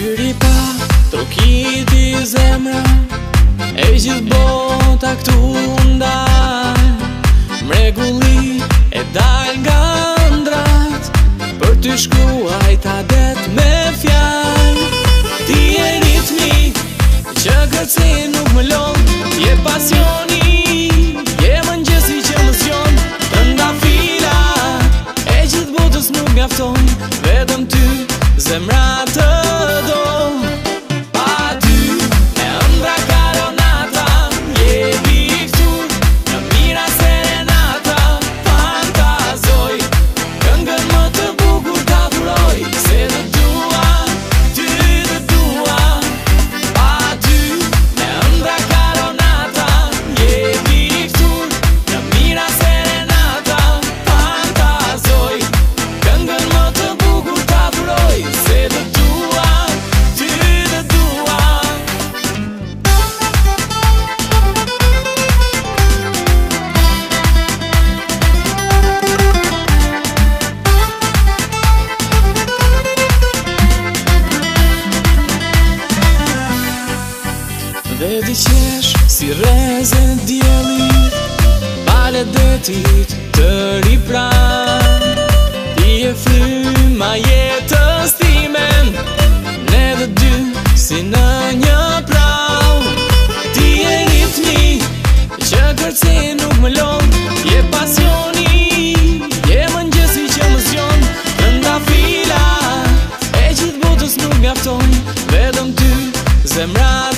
Syri pa trokiti zemra E gjithë bota këtu ndal. Mrekulli e dal nga ëndrrat, për ty shkruajta det me fjalë. Ti je ritmi që kërcen nuk më lon, je pasioni, je mëngjesi që më zgjon. Trëndafila e gjithë botës nuk mjafton, vetëm ty zemra të do. Pa ty me ëndra karonata, je piktur në mira serenata. Fantazoj, këngën më të bukur ta dhuroj, se të dua, ty të dua. Pa ty me ëndra karonata, je piktur në mira serenata. Fantazoj, këngën më të bukur ta dhuroj, se të dua, ty të dua. Dhe ti qesh si rreze diellit, pale detit të ripran. Ti je fryma jetës time, ne të dy si në një prall. Ti je ritmi që kërcen nuk më lon, je pasioni, je mëngjesi që më zgjon. Trëndafila e gjithë botës nuk mjafton, vetëm ty zemra.